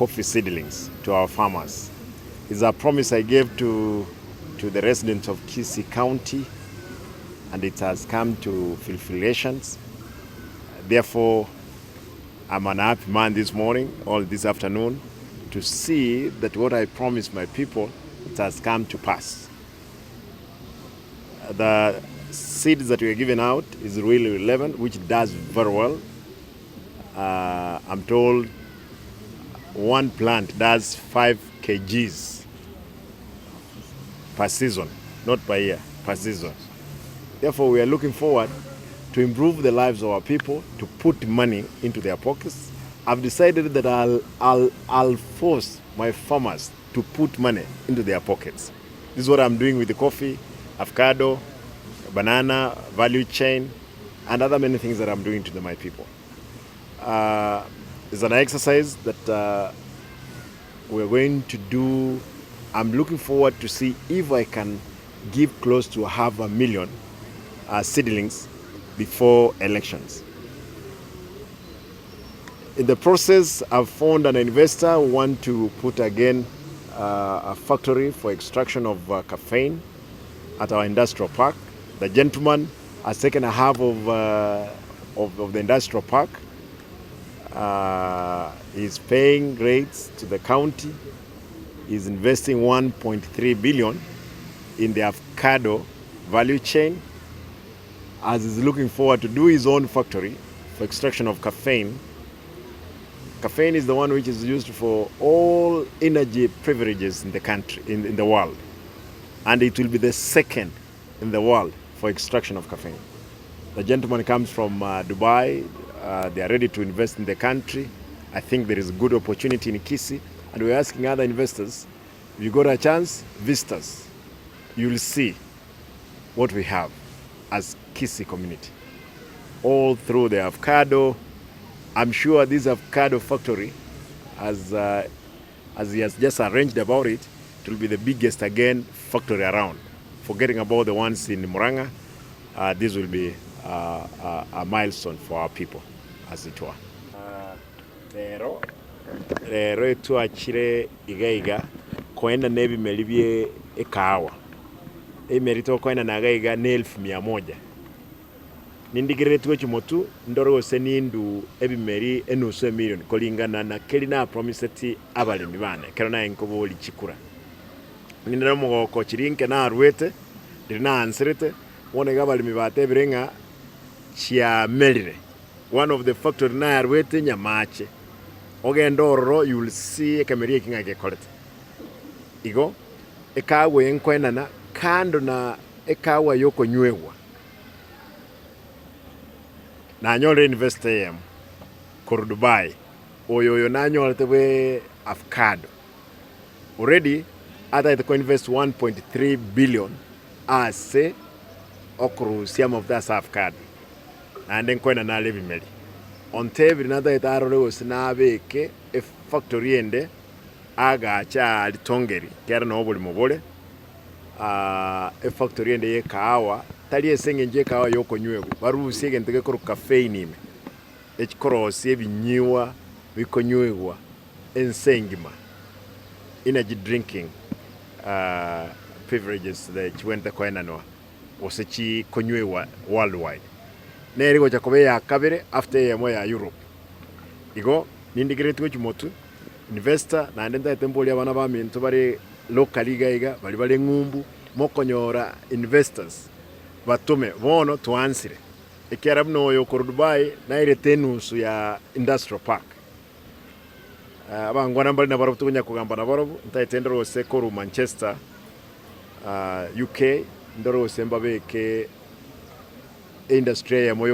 coffee seedlings to our farmers. It's a promise I gave to, to the residents of Kisii County and it has come to fulfillation. Therefore, I'm an happy man this morning or this afternoon to see that what I promised my people, it has come to pass. The seeds that we are giving out is really relevant, which does very well. Uh, I'm told one plant does 5 kgs per season, not per year, per season. Therefore, we are looking forward to improve the lives of our people, to put money into their pockets. I've decided that I'll, I'll, I'll force my farmers to put money into their pockets. This is what I'm doing with the coffee, avocado, banana, value chain, and other many things that I'm doing to the, my people. Uh, it's an exercise that uh, we're going to do. I'm looking forward to see if I can give close to half a million uh, seedlings before elections. In the process, I've found an investor who want to put again uh, a factory for extraction of uh, caffeine at our industrial park. The gentleman has taken a half of, uh, of, of the industrial park. Uh, he's paying rates to the county. He's investing 1.3 billion in the avocado value chain as he's looking forward to do his own factory for extraction of caffeine. Caffeine is the one which is used for all energy beverages in the country, in, in the world. And it will be the second in the world for extraction of caffeine. The gentleman comes from uh, Dubai. Uh, they are ready to invest in the country. I think there is a good opportunity in Kisii. And we're asking other investors, if you got a chance, visit us. You'll see what we have as Kisii community. All through the avocado. I'm sure this avocado factory, as, uh, as he has just arranged about it, it will be the biggest again factory around. Forgetting about the ones in Murang'a, uh, this will be uh, a, a milestone for our people, as it were. Rero rero etwachire iga iga koenda na ebimeri bie ekahawa. Ebimeri tokoenda na iga iga na elfu mia moja. Nindigereretie gochia motwe ndore gose nindu ebimeri enusu emilion koringana na keri napromiseti abaremi bane ekero naye nkoboria chikura. Ninde nomogoko chiria inke naruete, riria naanserete, bono iga abaremi batebire ng'a chiamerire. One of the factory nayaruete Nyamache, ogende ororo you will see ekemeri eki ng'a gekorete. Igo ekaagwa eye nkoenana kando na ekaagwa yokonywegwa. Nanyorire investor eyemo korwa Dubai, oyo oyo nanyorete bwe avocado. Already atagete ko invest 1.3 billion ase okorusia amafuta ase avocado. Naende nkoenda nare ebimeri. Ontebire natagete arore gose nabeke efactory ende agache aa Ritongeri ekiagera noo oborimo bore, efactory ende y'ekahawa tari ase eng'encho y'ekahawa yokonywegwa, barusie egento gekorokwa caffeine ime, ekikorosia ebinyiwa bikonywegwa ense engima, energy drinking beverages chibwenerete koenanwa. gose chikonyuegwa worldwide, nere egocha koba eya kabere after eyemo ya Europe. Igo nindigeretie gochia motwe, investor naende ntagete mborie abana baminto bare locally iga iga, baria bare ng'umbu, mokonyora investors batome bono twaansire, ekiagera buna oyo okorwa Dubai nairete enusu ya industrial park. Abangwana mbare nabarabwo tokonya kogamba nabarabwo, ntagete ndore gose korwa Manchester UK, ndore gose mbabeke eindustry eyemo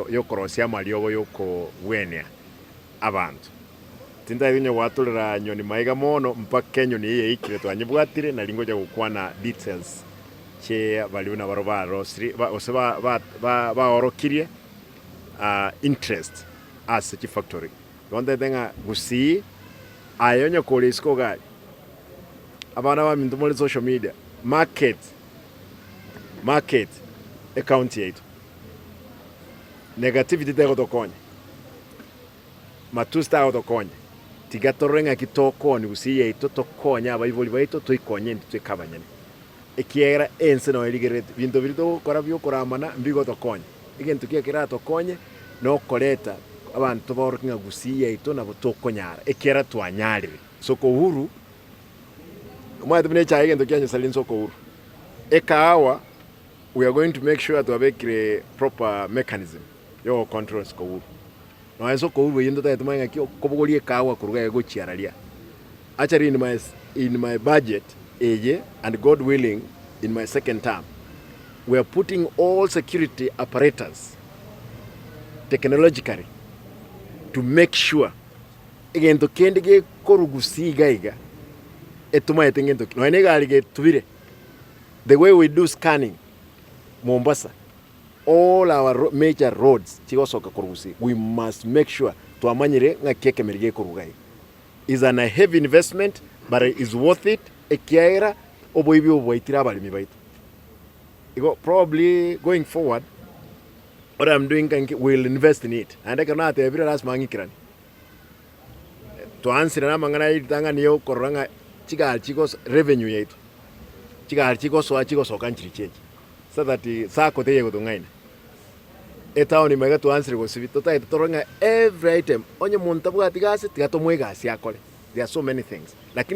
yokorosia amariogo yokogwenia abanto. Tintagete konya goatorera nyoni maiga mono mpaka enyoni eye yaikire twanyebwatire nari ngocha gokwana details chia baria buna barabwo barosirie gose baorokirie interest ase chifactory. Igo ntagete ng'a gusii aye onye kore isiko iga aria, abana baminto more social media, market, market ecounty yaito. Negativity tegotokonya, matusi tagotokonya, Tiga torore ng'aki tokoonia gusii yaito, tokonye abaibori baito, toikonye intwe tweka abanyene. Ekiagera ense noyo erigerereti, binto biria togokora biokoramana mbigotokonya. Egento kiaye keratokonye nokoreta abanto baoroke ng'a gusii yaito nabo tokonyara, ekiagera twanyarire. Soko Uhuru, omanyete buna echae egento kianyesaria nsoko Uhuru. Ekahawa, we are going to make sure twabekire proper mechanism yogocontrol soko Uhuru. Nonya ase okourwa eyio ntotagete tomanye ng'aki okobogoria ekaagwa korwa iga gochia araria. Actually in my in my budget eye and God willing in my second term we are putting all security apparatus technologically to make sure egento kende gekorugusia iga iga etomanyete ngento ki. Nonya na egari getubire the way we do scanning Mombasa All our major roads chigosoka korwa gusii we must make sure twamanyire ng'aki ekemeri gekoruga iga. Is an a heavy investment but is worth it ekiagera oboibi obo bwaitire abaremi baito. Igo probably going forward what I'm doing nki will invest in it naende ekero natebire lasima ng'ikeranie. Twaansire namang'ana ya ritang'ani ya okorora ng'a chigari chigoso revenue yaito chigari chigosoa chigosoka nchiri chiacha. So that sacco teiyo egotong'aina. Etown ime iga twaansire gosibia totagete torore ng'a every item onye monto tabwati gasi tiga tomoe egasi akore there are so many things lakini.